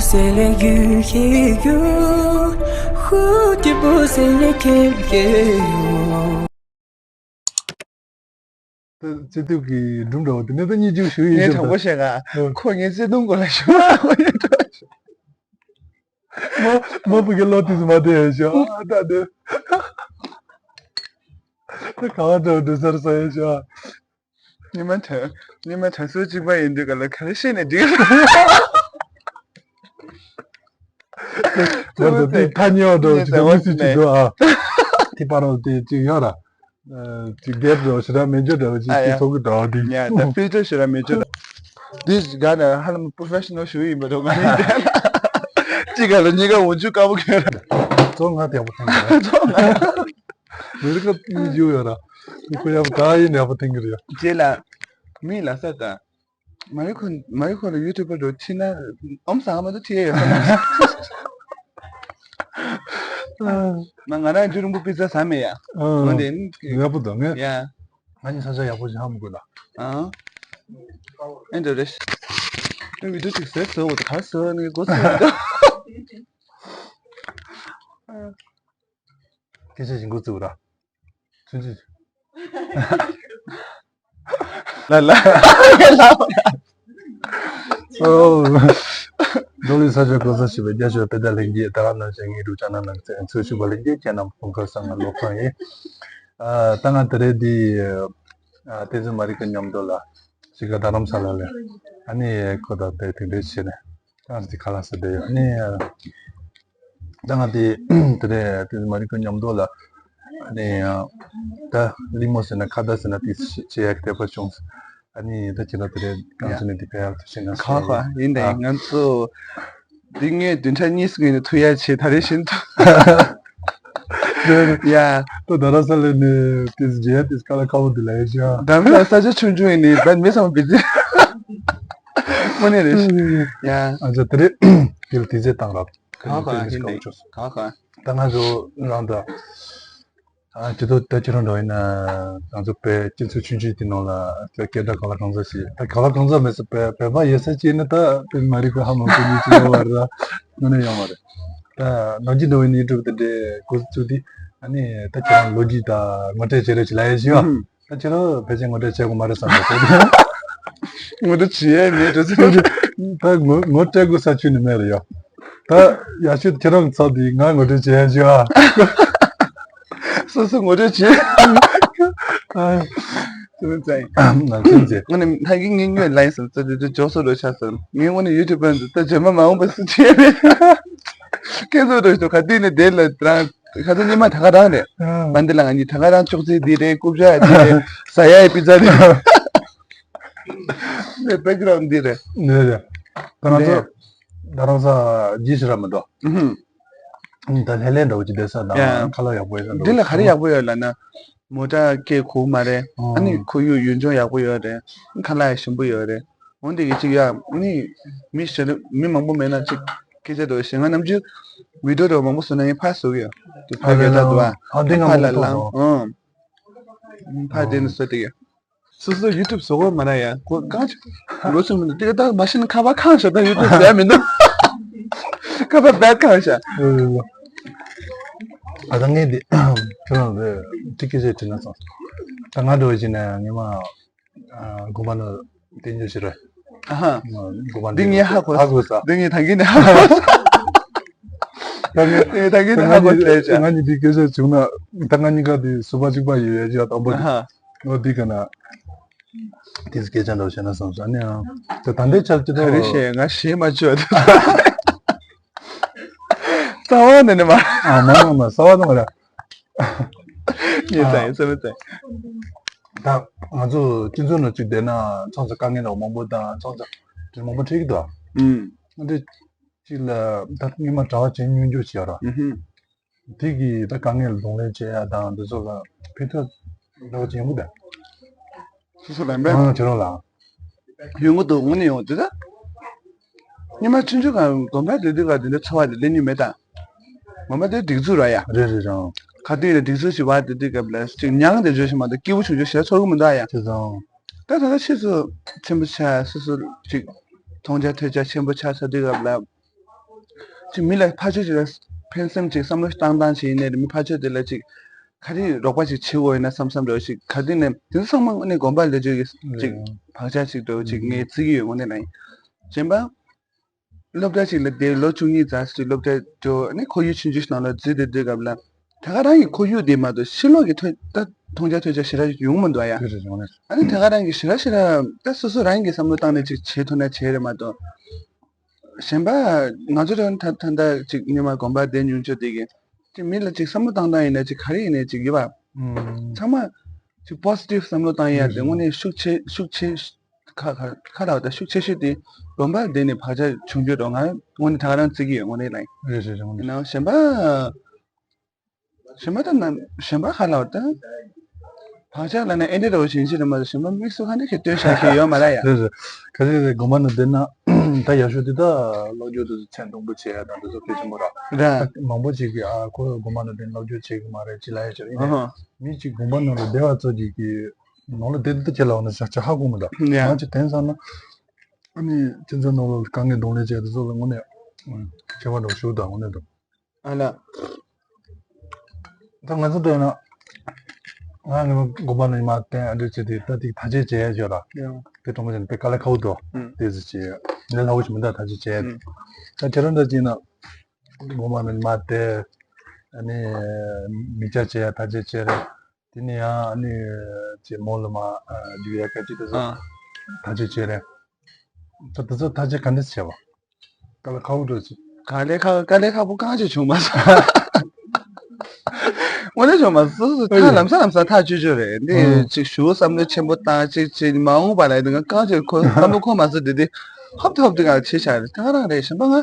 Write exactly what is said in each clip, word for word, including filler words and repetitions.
C'est les yeux qui jouent, who tu peux, c'est les cœurs qui jouent. བརྩེ་དུང་གི་སྒྲུང་འདྲ་བོ་དེ་ནས་ད་སྙིང་རྗེ་ཞུ་ཡིན་ངས་ཞུ་དྲང་པོ་ད། བཤད་ག་ཨ། ཁོ་ངའི་བརྩེ་དུང་སྐོར་ལ་ཞུ་བ་ཁོ་ཡིན་འགྲོ། མ་མ་བུ་གི་བློ་དེ་ཚོ་མ་བདེ་ཡ་ཞོ་ཨ་ད་དེ། ད་ག་བ་འདྲ་བོ་འདྲ་སར་ས་ཡ་ཞོ། ཉི་མ་དྲན། ཉི་མ་དྲན་གསོ་གཅིག་པ་ཡིན་དུས་ག་ལ་ག་རེ་བཤད་ནས་འགྲིག་ལ། ང་ཚོ་དེ་ཐ་སྙད་འདྲ་བོ་ཅིག་དེ་མི་སྲིད་ཅིག་འགྲོ་ཨ། དེ་པར་རོ་དེ་ཅིག་ཡོད་ར། ཅིག་རྒྱབ་འདྲ་བོ་ཞེ་དྲག་མེད་འཇོག་འདྲ་བོ་ཅིག་ཨ་ཡ། དེ་ཚོགས་ཀྱི་འདྲ་བོ་དེ། ཡ་ད་ཕིལ་ཊར་ཞེ་དྲག་མེད་འཇོག་འདྲ། དེ་ག་ན་ཧ་ལམ་པོ་རོ་ཕེ་ཤ་ནལ་ཞུ་ཡི་ཡིན་པ་འགྲོ་ང་ཡིན་དེ། གཅིག་ག་ལ་གཉིས་ཀ་འུ་ཆུ་དཀར་པོ་གྱོན་ར། ཚོགས་ང་དེ་ཡག་པོ་ཐེངས་ར། ཚོགས་ང་། མི་རིགས་ཀ་མི་ཡུ་ཡོད་ར། མི་ཁོ་ཡག་པོ་ག་ཡིན་ཡག་པོ་ཐེངས་ཀྱི་རེད་ཡ། རྗེས་ལ། མི་ལ་ས་ད། མ་རི་ཁོ་མ་རི་ཁོ་ལ་ཡུ་ཊུབ་པར་འགྲོ་ཁྲིད་ན་ཨོམ་ཟ་མ་ཏོ་ཁྲིད་ཡོད་ས་མ། ང་ང་རང་རྒྱུ་རིང་པོ་པི་ཛ་ཟ་མེད་ཡ། འོན་ཏེ། ཡག་པོ་འདུག་ངས། ཡ། ང་གཉིས་ས་ཆ་ཡག་པོ་ཞིག་ཧ་མི་གོ་ལ། ཨ། ཨེ་འདྲ་རེད། ཨེ་བི་ཌིའོ་ཅིག་བཟོས་བཟོས་འོ་ད་ག་བཟོས་ནས་འགོ་ཚུགས་ཡོད་འདུག་སྐད་ཆ་ཞིག་འགོ་བཙུགས་ར། ཚུན་ཆད། ལ་ལ། ཨོ། མདོ་ལི་ས་ཆ་གོ་ས་ཞེས་པའི་རྒྱ་ཆེ་བའི་དཔེ་ལྡན་ལྷན་རྒྱས་ད་ག་ནང་བཞིན་ངེད་རུ་ཅ་ན་ནང་བཙན་འཚོལ་ཞུགས་པ་ལྷན་རྒྱས་ཁྱེད་རྣམས་ཕུང་ཁ་བཟང་ང་ལོ་ཁང་ཡིན། ད་ང་དེ་རེད་འདི་བསྟན་འཛིན་མ་རིག་གི་མཉམ་དུ་ལ་གཞིས་ཀ་རྡ་རམ་ས་ལ་ལ་ཨ་ནི་ཁོ་དང་དེ་དེ་འདྲས་བྱས་ནས། ང་ཚོ་དེ་ཁ་ལག་ཟ་བསྡད་ཡོད། ཨ་ནི། ད་ང་དེ་དེ་རེད་དེ་མ་རིག་གི་མཉམ་དུ་ལ། ཨ་ནི། ད་ལི་མོ་ཟེར་ན་ཁ་བརྡ་ཟེར་ན་དེ་བྱེད་ཡག་དད་པ་བྱུང་། ཨ་ནི་ད་ཁྱེད་རང་དེ་རེད་གང་ཟེར་ནས་དེ་ཕན་ཡག་ཐུགས་ཤིག་ན་ཁ་ཁ་ཡིན་ད་ཡིན་ང་ཚོ། འདི་ངས་བདུན་ཕྲག་གཉིས་སུ་ངས་ནས་ཐུག་ཡག་བྱེད་ད་རེས་བཞིན་དུ། ཡ། ད་རྡ་རམ་ས་ལ་ནས་དེ་རྗེས་དེ་ཁ་ལག་ཁ་བོ་དེ་ལ་ཡ་ཤ། རྡ་རམ་ས་ལ་ས་ཆ་ཆུང་ཆུང་ཡིན་ནི་བན་མི་སམ་བི་ཛི། དངོས་གནས་རེད། ཡ། ཨ་ཅག་དེ་རེད། དེ་ལ་དེ་ཚེ་བཏང་རབ། ག་ག་ཡིན་ནི་ག་ག་ད་ང་ཚོ་རང་ད། ཨ་དེ་ཚོ་ད་ཁྱེད་རང་འདྲ་ཡིན་ན་ང་ཚོ་བོད་སྤྱི་ཚོགས་ཆུང་ཆུང་དེ་ནང་ལ་སྐད་སྒྲ་ག་ལ་གང་ཚ་ཞིག་ད་ག་ལ་གང་ཚ་མེད་ས་བོད་བོད་པ་ཡོད་ས་ཅིག་ནི་ད་བོད་མ་རིག་པ་ཧ་མ་གོ་མི་ཅིག་ཡོད་བ་ར་དངོས་གནས་ཡོང་བ་རེད། ད་ནང་ཆེན་འདྲ་བོ་ཡིན་ཡུ་ཊུབ་དེ་འདྲའི་འགོ་བཙུགས་དུས་ཨ་ནི་ད་ཁྱེད་རང་ལོ་རྒྱུས་ད་ངོ་སྤྲོད་བྱེད་རོགས་བྱེད་ལ་ཡོད་ཞུ་ཨ། ད་ཁྱེད་རང་ཕལ་ཆེར་ངོ་སྤྲོད་བྱེད་དགོས་མ་རེད་བསམ་པ་ཞིག་ངོ་སྤྲོད་བྱེད་ཡས་མེད་འགྲོ་ཚུལ། ད་ངོ་ངོ་སྤྲོད་དགོས་ས་ཁྱོན་ནས་མེད་རེད་ཡ། ད་ཡ་ཤུ་ཁྱེད་རང་ཚོ་དེ་ང་ངོ་སྤྲོད་བྱེད་ཡས་ཞུ་ཨ། སོ་སོ་ངོ་སྤྲོད་བྱེད། ཨ། ཚུལ་ཙང་། ང་ཚུལ་ཙེ། ང་ནི་ད་གིན་ངའི་དངོས་ལན་སོང་ཙེ་དེ་དེ་ཇོག་སོ་རོ་ཆ་སོང་། ངའི་དངོས་གནས་ཡུ་ཊུབ་པར་འདི་ད་རྗེས་མ་མ་འོངས་པ་སུ་བྱེད་རེད། ཁྱེད་ཚོ་རོ་ཞིག་ག་དུས་ནས་དེ་ལ་རང་ཁ་ཚ་ཉི་མ་ད་ག་རང་རེད། ཨ། མ་འདི་ལ་ང་གཉིས་ད་ག་རང་ཅོག་ཙེ་འདི་རེད་རྐུབ་བཀྱག་འདི་རེད་ཟ་ཡ་ཡི་པི་ཛ་རེད། ནས་བེག་གྷ་རའུན་ཌི་འདི་རེད། ནས་རེད། ད་ང་ཚོ་རྡ་རམ་ས་རྒྱུས་ཞེ་དྲག་མི་འདུག་ཨུ་ཧུམ། ད་ལྷས་ལྷས་འདྲ་བོ་ཅིག་བསྡད་ས་དང་ཡ། ཁ་ལག་ཡག་པོ་ཡོད་ས་འདྲ་བོ། འདི་ལ་ག་རེ་ཡག་པོ་ཡོད་ལབ་ན། མོ་ཊ་སྐད་ཁུག་མ་རེད། ཨ་ནི་ཨོ། ཁོར་ཡུག་ཡུལ་ལྗོངས་ཡག་པོ་ཡོད་རེད། ཁ་ལག་ཡང་ཞིམ་པོ་ཡོད་རེད། འོན་ཏེ་གི་ཅིག་ཡ་ནི་མི་ཞེ་མི་མང་པོ་མེད་ན་ཅིག་སྐད་ཆ་འདྲ་བོ་ཞིག་ང་ནམ་རྒྱུན་བི་ཌིའོ་འདྲ་བོ་མང་པོ་བཟོ་ན་ངས་ཕར་བཟོ་གི་ཡོད། དེ་ཕར་ཡོད་ད་འདུག་ཨ། ཨ་འདི་ང་ཕར་མང་ལ་པོ་ལངས་བཟོ། ཨང་། ཕར་དེ་ནི་བཟོ་དེ་གི། སོ་སོ་ཡུ་ཊུབ་བཟོ་གོ་མ་ར་ཡ་ཁོ་གང་ཅི་འགོ་ཚུགས་མི་འདུག་དེ་ག་ད་མ་ཤི་ན་ཁ་པར་ཁང་ཤ་ད་ཡུ་ཊུབ་ཟེར་མི་འདུག་ཁ་པར་བེད་ཁང་ཤ། ཨ་ད་ངས་འདི་ཁྱོད་རང་ལ་ཏི་ཀི་ཟེར་དྲི་ན་སོང་། ད་ང་འགྲོ་བཞིན་ན་ངས་མ་དགོན་པ་ནང་བསྟན་བཅོས་བྱེད་རོགས། ཨ་ཧ། དགོན་པ་འདི་ངས་ཧ་གོ་ཧ་གོ་ས། འདི་ངས་ད་གིན་ནས་ཧ་གོ་ས། ད་ངས་ད་ངས་ད་ད་ང་ཧ་གོ་གཉིས་ས་ཡ་ཆ། ང་གཉིས་འདི་སྐད་ཆ་བྱུང་ན་ད་ང་གཉིས་ཀ་འདི་སུ་པ་གཅིག་པ་ཡོད་ཡ་ཅི་ཡ་དང་པོ་འདི། ཨ་ཧ། ཨོ་འདི་ག་ན། དེ་སྐད་ཆ་འདྲ་བོ་བཤད་ན་བསམ་སོང་ཨ་ནི་ཨང་། ད་ད་ལྟའི་ཆར་གྱི་ག་རེ་ཐོག་བཤད་ང་ཞེད་མ་བཅོས་ད། རྩ་བ་ནས་ནི་མ། ཨ་མ་མ་མ་རྩ་བ་ནས་མ་རེད། ངས་ཙང་ཡིན་སེམས་ཙང་། ད་ང་ཚོ་སྤྱི་ཚོགས་ནང་གཅིག་བསྡད་ན་ཚང་ཚ་དཀའ་ངལ་འདྲ་བོ་མང་པོ་དང་ཚང་ཚ་དེ་མང་པོ་འཕྲད་ཀྱི་འདུག་ཨུམ། ང་ཚོ་གཅིག་ལ་ད་སྔོན་མ་གྲྭ་བ་བྱས་མྱོང་རྒྱུ་བྱས་ར། ཨུ་ཧུམ། དེ་གིས་ད་དཀའ་ངལ་གདོང་ལེན་བྱེད་ཡ་དང་འདི་ཚོ་ལ་ཕན་ཐོགས་འདྲ་བོ་ཅིག་ཡོང་གི་འདུག་སོ་སོ་ལ་མེད། ཨང་ཁྱེད་རང་ལ། ཡོང་གི་འདུག་དངོས་གནས་ཡོང་གི་འདུག་ད། སྔོན་མ་ཆུང་ཆུང་སྒང་དགོན་པ་དེ་དུས་ག་དེ་འདྲ་འཚོ་བ་དེ་སླེབས་མྱོང་མེད་ད། དགོན་པ་དེ་སྒྲིག་འཛུགས་ར་ཡ། རེད་རེད་རང་། ག་དུས་ལ་སྒྲིག་འཛུགས་ཞིག་བ་དེ་དུས་སྐབས་ལ་ཅིག་མྱང་དེ་བརྗོད་ཤེས་མ་གཏོགས་སྐྱིད་པོ་བྱུང་རྒྱུ་ཞེ་ཚོར་གི་མི་འདུག་ཡ། དེ་ཙང་། ད་ད་ལྟ་ཕྱིས་སུ་ཆེན་པོ་ཆགས་སོ་སོ་ཅིག་མཐོང་རྒྱ་ཐོས་རྒྱ་ཆེན་པོ་ཆགས་ཚར་དུས་སྐབས་ལ། ཅིག་མི་ལ་ཕར་ཕྱོགས་ཅིག་ལ་ཕན་སེམས་ཅིག་བསམ་བློ་བཏང་སྟངས་ཅིག་ཡིན་ནའི་རེད། མི་ཕར་ཕྱོགས་དེ་ལ་ཅིག་ག་རེ་རོགས་པ་ཅིག་བྱེད་དགོས་ཡིན་ན་བསམ་བསམ་འདྲ་བོ་ཞིག་ག་དུས་ནས་དེ་ཚོ་ཚང་མ་དངོས་གནས་དགོན་པ་ལས་བརྗོད་ཀྱི་ཅིག་བག་ཆགས་ཅིག་འདྲ་བོ་ཅིག་ངས་བརྩི་གི་ཡོད་དངོས་གནས་ལ་ཡིན། གཞན་པ། སློབ་གྲྭ་ཅིག་ལ་བསྡད་ལོ་བཅུ་གཉིས་ཙམ་ཞིག་སློབ་གྲྭ་འགྲོ་ཨ་ནི་ཁོར་ཡུག་ཆུང་ཆུང་ཞིག་ནང་ལ་འཛུལ་བསྡད་དུས་སྐབས་ལ་དེ་ག་རང་གི་ཁོར་ཡུག་དེ་མ་གཏོགས་ཕྱི་ལོགས་ཀྱི་ཐོས་ད་མཐོང་རྒྱ་ཐོས་རྒྱ་ཞེ་དྲག་ཡོང་མི་འདུག་ཨ་ཡ། ཡོད་རེད་ཡོང་རེད། ཨ་ནི་དེ་ག་རང་གི་ཞེ་དྲག་ཞེ་དྲག་ད་སོ་སོ་རང་གི་བསམ་བློ་བཏང་ནས་ཅིག་བྱེད་ཐུབ་ན་བྱེད་རེད་མ་གཏོགས། གཞན་པ་ང་ཚོ་རང་ད་ད་ལྟ་ཅིག་སྔོན་མ་དགོན་པ་བསྡད་མྱོང་ཆོག་དེ་གི་ཅིག་མི་ལ་ཅིག་བསམ་བློ་བཏང་སྟངས་ཡིན་ན་ཅིག་ག་རེ་ཡིན་ནའི་ཅིག་ཡོད་པ། ཚང་མ་ཅིག་པོ་སི་ཊིབ་བསམ་བློ་བཏང་ཡ་དེ་དངོས་གནས་ཤུགས་ཆེ་ཤུགས་ཆེ་ཁ་ཁ་ཁ་ལག་དང་ཤུགས་ཆེ་ཤོས་དེ་དགོན་པ་དེ་ནས་བག་ཆགས་བྱུང་རྒྱུ་རོགས་ང་དངོས་གནས་ད་ག་རང་བརྩི་གི་ཡོད་དངོས་གནས་ལ་ཡིན། རེད་རེད་རེད་དངོས་གནས། ཡིན་ནའང་གཞན་པ་གཞན་པ་ད་ན་གཞན་པ་ཁ་ལག་ད་བག་ཆགས་ལ་ན་ཨེ་འདྲ་རོ་བཞིན་ཞིག་རེད་མ་གཏོགས་གཞན་པ་དམིགས་སུ་ཁ་འདྲ་ཞིག་སྟོན་བཞག་གི་ཡོད་མ་རེད་ཡ། རེད་རེད། ག་རེ་རེད་དགོན་པ་ནང་བསྡད་ན་ད་ཡག་ཤོས་དེ་ད་སློབ་སྦྱོང་དེ་ཚོ་ཚད་མཐོན་པོ་བྱས་ཡ་དང་དེ་ཚོ་གལ་ཆེན་པོ་ར། ར། མང་པོ་ཅིག་གིས་ཨ་ཁོ་དགོན་པ་ནང་བསྡད་སློབ་སྦྱོང་བྱེད་གི་མ་རེད་ཅི་ལ་ཡ་ཅིག་ཡིན་ནའི་ཨ་ཧ། མི་གཅིག་དགོན་པ་ནང་ལ་བསྡད་པ་ཚོ་གཅིག་གིས་ནང་ལ་བསྡད་དུས་ད་ཁྱེད་ལ་འོ་ན་ཞག་ཆ་ཧ་གོ་མི་འདུག་ཡ། ང་ཅིག་དེང་སང་ན་ཨ་ནི་ཁྱེད་ཚོ་ནང་ལ་དཀའ་ངལ་གདོང་ལེན་བྱས་དེ་ཚོ་ལ་དངོས་གནས་ཁྱད་པར་འདྲ་ཞུ་དང་དངོས་གནས་དང་། ཨ་ལ། ད་ང་ཚོ་འདྲ་ན་ང་ངའི་དགོན་པ་ནང་ཉི་མ་བསྟན་ཨ་འདྲ་བྱས་ཏེ་ད་ཏིག་ཐག་གཅོད་བྱས་ཡ་ཅོ་ར་ཡང་དེ་གྲོང་པ་ཅན་དཔེ་དཀའ་ལས་ཁག་པོ་འདུག་ཨུ། དེ་ཚོ་བྱས་ལས་སླ་པོ་ཞིག་མི་འདུག་ཐག་གཅོད་བྱས་ཨུ། ད་ཁྱེད་རང་འདྲ་བྱས་ན་དགོན་པ་ནང་ཉི་མ་བསྟན་ཨ་ནི་མི་སྐྱ་བྱས་ཡ་ཐག་གཅོད་བྱས་རེད། དེ་ནས་ཡང་ཨ་ནི་ཅེ་མོ་ལ་མ་འཇུ་ཡ་སྐད་ཅིག་དེ་ཚོ་ཨ། ཐག་གཅོད་བྱས་རེད། ད་དེ་ཚོ་ཐག་གཅོད་ག་འདྲ་བྱས་པ། དཀའ་ལས་ཁག་པོ་འགྲོ་ཅིག་དཀའ་ལས་ཁག་དཀའ་ལས་ཁག་པོ་རྐང་གཅིག་བྱུང་མ་སོང་། དངོས་གནས་བྱུང་མ་སོང་། སོ་སོ་ཐག་ལམ་སང་ལམ་སང་ཐག་གཅོད་གཅོད་རེད་འདི་ཨང་ཅིག་ཞུ་བསམ་བློ་ཆེན་པོ་བཏང་ཅིག་ཅིག་མ་འོངས་པ་ལ་འདི་རྐང་གཅིག་ཁོ་བསམ་བློ་འཁོར་མ་སོང་འདི་འདི་ཧོབ་ཏེ་ཧོབ་ཏེ་ག་བྱེད་བཞག་རེད་ད་ག་རང་རེད་གཞན་པ་ང་།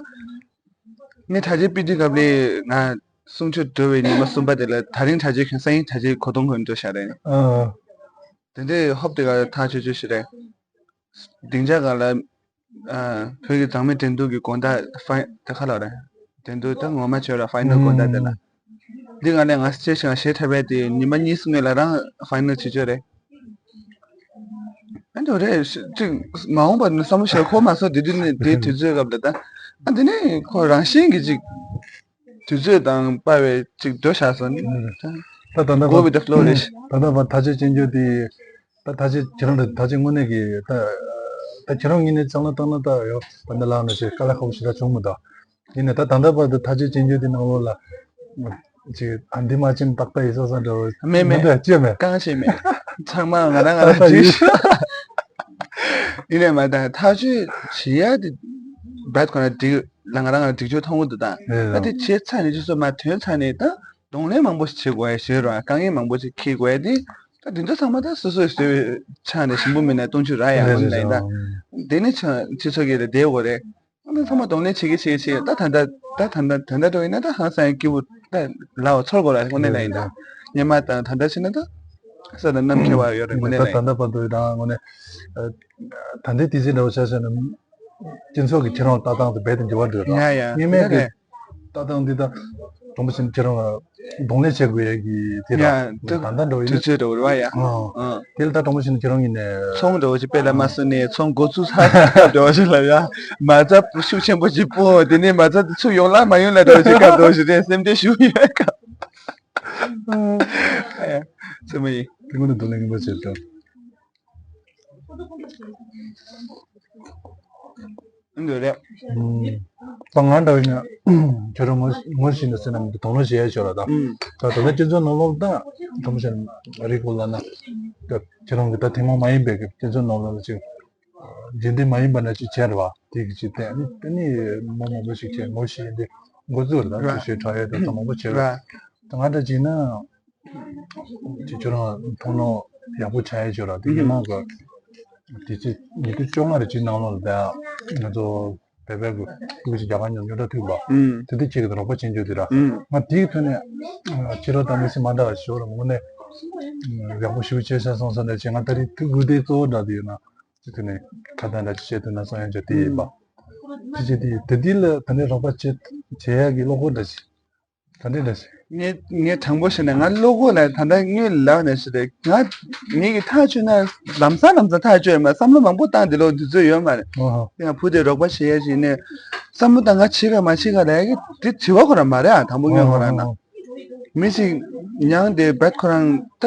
ངས་དྲ་རྒྱའི་དཔེ་དེབ་སྐབས་ལས་ང་གསུང་ཆོས་འགྲོ་བའི་ཉི་མ་གསུམ་པ་དེ་ལ་ད་རིང་དྲ་རྒྱའི་གཞན་སང་ཉིན་དྲ་རྒྱའི་གོ་སྟོན་གོན་འགྲོ་བཞག་རེད། ཨ། དེ་འདྲའི་ཧོབ་དེ་ག་ཐག་ཆོད་ཆོད་ཞིག་རེད། སྡིངས་ཆ་སྒང་ལ་ཨ། བོད་ཀྱི་མཛངས་མི་འགྲན་བསྡུར་གྱི་དགོང་དག་ཕའི་དེ་ག་ལ་རེད། འགྲན་བསྡུར་ད་ངོ་མ་བྱོས་ར་ཕའི་ནལ་དགོང་དག་དེ་ལ། འདི་ག་ལས་ང་སྐྱེས་ཤིང་ཞེ་ཐར་པའི་དེ་ཉི་མ་གཉིས་སྔོན་ལ་རང་ཕའི་ནལ་བྱེད་ཆོག་རེད། ཨ་འདི་རེད་ཅིག་མ་འོངས་པ་ནི་བསམ་བློ་ཞིག་འཁོར་མ་སོང་དེ་དུས་ནི་དེའི་དུས་ཚོད་སྐབས་ལ་ད་ཨ་འདི་ནི་ཁོ་རང་བཞིན་གྱིས་ཅིག་དུས་ཚོད་དང་དཔའ་བའི་ཅིག་འགྲོ་བཞག་སོང་ནི་ད་ད་ལྟ་go with the flow་རེད། ད་ལྟ་བར་ཐག་གཅོད་ཅན་རྒྱུ་དེ་ད་ཐག་གཅོད་ཁྱེད་རང་ལ་ཐག་གཅོད་དངོས་གནས་ཀྱི་ད་ད་ཁྱེད་རང་ངོས་ནས་བསམ་བློ་བཏང་ན་ད་ཡོ་ད་འདི་ལགས་ན་ཞེས་དཀའ་ལས་ཁག་པོ་ཞེ་དྲག་བྱུང་མི་འདུག་ཡིན་ནའི་ད་ད་ལྟ་བར་དུ་ཐག་གཅོད་ཅན་རྒྱུ་དེ་ནང་ལོགས་ལ་ཅིག་ཨ་འདི་མ་ཕྱིན་ཏག་ཏག་ཡིན་ས་ས་འདྲ་བོ་མེད་མེད་མི་འདུག་ཅི་མེད་གང་ཞིག་མེད། ཚང་མ་ང་རང་ང་རང་ཏག་ཏག་འགྲིག་ཡིན། ཡིན་ནའི་མ་ད་ཐག་གཅོད་བྱེད་ཡ་དེ་བད་ཁོ་ན་འགྲིག་ལ་ང་རང་ང་རང་འགྲིག་ཆོག་མཐོང་གི་འདུག་ད་ད་དེ་བྱས་ཚར་ནས་ཅི་སོ་མ་ཐོན་ཚར་ནས་ད་གདོང་ལེན་མང་པོ་ཞིག་བྱེད་དགོས་ཡ་ཞེས་ར་དཀའ་ངལ་མང་པོ་ཞིག་འཁྱེར་དགོས་ཡ་དེ་ད་དེ་ཚོ་ཚང་མ་ད་སོ་སོའི་བཟོས་པའི་ཆ་ནས་ཞིམ་པོ་མིན་ན་གཏོང་རྒྱུ་ར་ཡ་ངོ་ནས་ཡིན་ད་དེ་ནི་ཆ་སྤྱི་ཚོགས་ཀྱི་ལ་བསྡད་དགོས་རེད། ཨ་ནི་ཚང་མ་གདོང་ལེན་བྱེད་ཀྱི་བྱེད་ཀྱི་བྱེད་ཀྱི་ད་ད་ལྟ་ད་ད་ལྟ་ད་ལྟ་འགྲོ་ཡིན་ན་ད་ཧང་སང་ཡང་སྐྱིད་པོ་ད་ལའོ་ཚོར་དགོས་ར་དངོས་གནས་ལ་ཡིན་ད་སྔོན་མ་དང་ད་ལྟ་བྱས་ན་ད་ས་དང་གནམ་ཁྱད་པར་ཡོད་རེད་དངོས་གནས་ལ་ད་ཡིན། ད་ལྟ་བར་དུ་རང་དངོས་གནས་ད་ལྟའི་དུས་ཚོད་འདྲ་བོ་ཆ་བཞག་ན་སྤྱི་ཚོགས་ཀྱི་ཁྱེད་རང་ལྟ་སྟངས་དེ་རྦད་དེ་འགྱུར་བ་འགྲོ་ཡ་ཡ་ཡ་སྔོན་མའི་གི་ད་ལྟ་འདི་ད་གྲོང་པ་ཆེན་ཁྱེད་རང་ལ་གདོང་ལེན་བྱེད་དགོས་ཡ་གི་དེ་ཡ་ད་ད་ལྟ་འགྲོ་ཡིན་དུས་ཚོད་འགྲོ་རེད་བ་ཡ། ཨང་། ཨང་། དེ་ལ་ད་གྲོང་པ་ཆེན་ཁྱེད་རང་ཡིན་ནས་ཚོང་འགྲོ་ཅིག་དཔེ་ལ་མ་སོང་ནས་ཚོང་འགོ་ཚུགས་ཚར་འགྲོ་ཅིག་ལ་ཡ་མ་རྩ་ཤུགས་ཆེན་པོ་ཅིག་སྤུངས་དེ་ནས་མ་རྩ་དེ་ཚུར་ཡོང་ལ་མ་ཡོང་ལ་འགྲོ་ཅིག་སྐབས་འགྲོ་ཞིག་རེད་སེམས་ཁྲལ་ཞུ་ཡོད་སྐབས། ཨ་ཡ་ཚུལ་མ་ཡིན། དེ་ངོ་ནས་གདོང་ལེན་ངན་པ་བྱེད་དོ། འདི་རེད། ད་ང་འདྲ་བ་ཡིན་ན་ཁྱོད་རང་ངོ་ངོ་ཤེས་ནས་ཟེར་ན་མི་འདུག་དོགས་སློང་བྱེད་ཡ་ཤོར་བ་དང་། ད་དོ་ན་སྤྱི་ཚོགས་ནང་ལོགས་དང་དྲང་པོ་བཤད་ན་རིག་པ་ལ་ན་ད་ཁྱོད་རང་གི་ད་ཐེངས་མ་མ་ཡིན་པའི་གི་སྤྱི་ཚོགས་ནང་ལོགས་ལ་ཅིག་རྒྱུན་ལྡན་མ་ཡིན་པ་ན་ཅིག་བྱས་རེད་བ་དེ་གི་ཅིག་བསྟན་ནི་ཨ་ནི་མི་མང་པོ་ཞིག་བྱས་ངོ་ཤེས་འདི་འགོ་འཛུགས་རེད་ད་ཅིག་ཞེ་དྲག་ཡོད་ད་ཚོ་མང་པོ་བྱས་རེད་ད་ང་འདྲ་ཅིག་ན། ཅིག་ཁྱོད་རང་མཐོང་སྣང་ཡག་པོ་ཆགས་ཡ་ཅིག་ཡོད་ར་དེ་སྔོན་མ་གི་དུས་ཚོད་ཉིས་སྟོང་བཅོ་ལྔ་རེ་ཅིག་ནང་ལོགས་ལ་ད་ང་ཚོ་བོད་པའི་གི་ཕྲུ་གུ་ཅིག་རྒྱ་གར་ཉམས་མྱོང་འདྲ་ཐུག་པ། དེ་དུས་ཁྱེད་ཀྱི་རོགས་པ་བྱེད་འཇོག་དེ་ར་ང་དེའི་ཐོག་ནས་ཕྱི་རོལ་དང་མི་སེམས་མ་འདྲ་བ་ཞིག་ཡོད་ར་ངོ་ནས་ཡག་པོ་ཞིག་བྱས་ཤག་སོང་ས་འདྲ་ཅིག་ང་ད་རེས་ཐུག་དགོས་དེ་གཙོ་བོ་འདྲ་དེ་ཡོད་ན་དེ་ཐོག་ནས་ཁ་བརྡ་འདྲ་ཅིག་བྱེད་ཐུབ་ན་བསམ་ཡ་ཅིག་དེ་ཡིན་པ། དེ་བྱས་དེ་དེ་དུས་ལ་ད་ནས་རོགས་པ་བྱེད་བྱེད་ཡ་གི་བློ་ཁོག་འདྲ་ཅིག་ད་འདི་འདྲ་ཞིག་ངས་ངས་དྲང་པོ་བཤད་ན། ང་བློ་ཁོག་ལ་ད་ལྟ་དངུལ་ལབ་ནས་ཞིག་རེད། ང་ངེད་ཀྱི་ཐག་ཆོད་ན་ལམ་སང་ལམ་སང་ཐག་ཆོད་ཡོད་མ། བསམ་བློ་མང་པོ་བཏང་། འདི་ལོ་དུས་ཚོད་ཡོད་མ་རེད། ཨོ་ཧོ། དེ་ཡང་བུ་དེ་རོགས་པ་བྱེད་ཡ་ཞིག་ནས་བསམ་བློ་བཏང་། ང་བྱེད་ག་མ་བྱེད་ག་ལབ་ཡ་གི་དེ་དྲི་བ་ཁོ་རང་མ་རེད་ཨ། དང་པོ་ངས་ཁོ་རང་ན། ཨོ་ཧོ། མི་ཞིག་མྱངས་ཏེ་བད་ཁོ་རང་ད་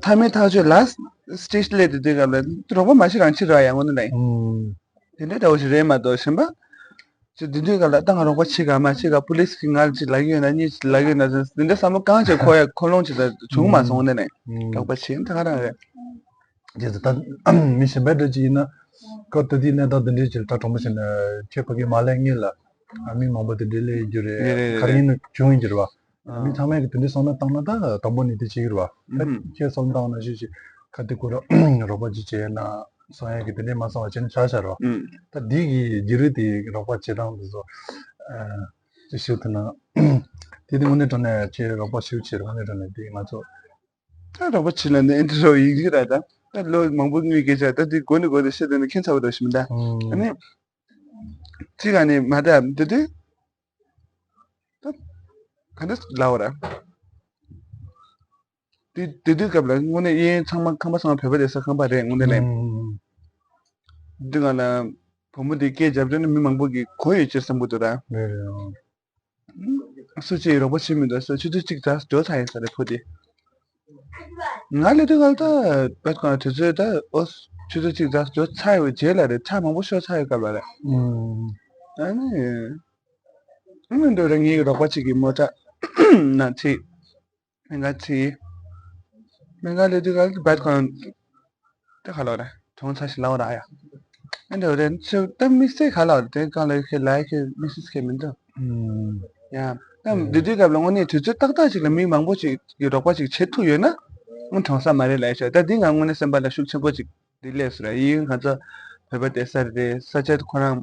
མཐའ་མའི་ཐག་ཆོད་ལ་སི་ཊེ་ཇི་སླེབས་དེ་དུས་སྐབས་ལ་རོགས་པ་མ་བྱེད་རང་བྱེད་རོགས་ཡ་ངོ་ནི་ལ་ཡིན། ཨུམ། དེ་འདྲ་འདྲ་བོ་ཞིག་རེད་མ་གཏོགས་གཞན་པ། ཅི་དེ་དུས་སྐབས་ལ་ད་ང་རོགས་པ་བྱེད་ག་མ་བྱེད་ག་པུ་ལིས་གིས་ང་ལ་ཅིག་ལབ་ཀྱི་ཡོད་ན་གཉིས་ཅིག་ལབ་ཀྱི་ཡོད་ན་དེ་འདྲ་བསམ་བློ་གང་བྱེད་ཁོ་ཡ་ཁོ་ལོང་བྱེད་ད་བྱུང་མ་སོང་ནས་ནས་ཨུམ། རོགས་པ་བྱེད་ད་ག་རང་རེད། རྗེས་སུ་ད་མི་གཞན་པའི་འདྲ་ཅིག་ཡིན་ན་སྐབས་ད་དེའི་གནས་སྟངས་དེ་འདྲའི་ཅིག་ད་གྲོང་པ་ཞིག་ནས་ཁྱེད་ཕ་གི་མ་ལས་ངེས་ལ་མི་མང་པོ་དེ་འདྲའི་སླེབས་ཡོད་རྒྱུ་རེད། རེད་རེད་ག་རེ་ཡིན་ན་བྱུང་ཡིན་རྒྱུ་རེད་བ། མི་ཚང་མས་གི་དེ་འདྲའི་བསམ་བློ་བཏང་ན་ད་དང་པོ་ནས་དེ་བྱེད་ཀྱི་རེད་བ། ད་ཁྱེད་བསམ་བློ་བཏང་ན་ཤེས་ཤེས་ཁ་དེ་ཁོ་ར་རོགས་པ་ཅིག་བྱས་ན་སོང་ཡ་གི་དེ་འདྲའི་མ་སོང་བ་བྱས་ན་ཆགས་ཆགས་རེད་བ། ད་འདི་གི་རྒྱུ་རུ་དེ་རོགས་པ་བྱེད་སྟངས་དེ་ཚོ་ཅི་ཞིག་ཐུབ་ན་དེ་དེ་དངོས་གནས་དྲང་གནས་ཁྱེད་རོགས་པ་ཞིག་བྱེད་དངོས་གནས་དྲང་གནས་དེ་ང་ཚོ་ད་རོགས་པ་བྱེད་ལ་ནི་ཨེ་འདྲ་རོགས་ཡིན་གྱི་རེད། ད་ད་ལོ་མང་པོ་དངུལ་སྐྱེལ་ཆགས་ད་དེ་གོ་ནི་གོ་དེ་ཤེས་དེ་ནི་ཁྱེད་ཚ་བོ་འདྲ་ཞིག་མི་འདའ་ཨ་ནི། ཅི་ག་ནི་མ་ད་དེ་དུས། ད་ག་འདྲ་ལབ་ར། དེ་དེ་དུས་སྐབས་ལ་དངོས་གནས་གཡས་གཡོན་ཚང་མ་ཁང་པ་ཚང་མ་བོད་པ་སྡོད་ས་ཁང་པ་རེད་དངོས་གནས་ལ། ཨུམ། དེ་སྒང་ལ་བུ་མོ་དེ་སྐད་རྒྱབ་དུས་ནི་མི་མང་པོ་གིས་གོ་ཡོད་ཅེས་བསམ་གྱི་འདུག་ད། རེད་རེད། སུ་གཅིག་རོགས་པ་བྱེད་མི་འདུག་ཟེར། ཆུ་ཚོད་གཅིག་ཙམ་འགྲོ་ཚར་ཡིན་ས་རེད་བུ་དེ། ང་སླེབས་དུས་སྒང་ལ་ད་བད་ཁོ་ན་དུས་ཚོད་ད་ཨོ་ཆུ་ཚོད་གཅིག་ཙམ་འགྲོ་ཚར་ཡོད་རྗེས་ལ་རེད། ཆ་མང་པོ་ཤོར་ཚར་ཡོད་སྐབས་ལ་རེད། ཨུམ། ཨ་ནི། ཨ་ནི་འདོད་རེད། ངའི་རོགས་པ་གཅིག་གིས་མོ་ཊ་ནང་ཁྲིད། སྨན་ཁང་ཁྲིད། སྨན་ཁང་སླེབས་དུས་སྐབས་ལ་བད་ཁོ་ན་ད་ག་ལོ་རེད། གྲོངས་ཚར་ཞིག་ལབ་ར་ཡ། ཨ་འདོད་རེད་ཚོད་ད་དམིགས་བསལ་ག་ལོ་རེད། དེ་གང་ལ་ཁེ་ལ་ཁེ་དམིགས་བསལ་ཁེ་མི་འདུག་ཨུམ། ཡ། ད་འདི་དུས་སྐབས་ལ་དངོས་གནས་དུས་ཚོད་ཏག་ཏག་ཅིག་ལ་མི་མང་པོ་ཅིག་གིས་རོགས་པ་ཅིག་བྱེད་ཐུབ་ཡོད་ན་དངུལ་གྲོངས་ས་མ་རེད་ལབ་ཤག་ད་འདི་ང་དངོས་གནས་སེམས་པ་ལ་ཤུགས་ཆེན་པོ་ཅིག་འདི་སླེབས་སོང་ར། ཡིན་ང་ཚོ་བོད་པ་བསྡད་ས་རེད། ས་ཆ་དེ་ཁོ་རང་